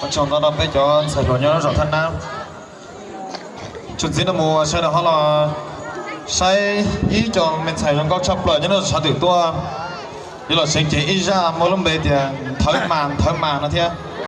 Ua tsaug ntau rau peb cov ntxhais hluas nyob zos Thaj Nab. Tshwm ntxiv no mus sawv daws ho los saib ib co me ntxhais zoo nkauj tshaj plaws nyob rau sab twm tuaj. Yuav los seev cev ib zaj muaj lub npe tias Nthawv Mas Nthawv Mas no thiab.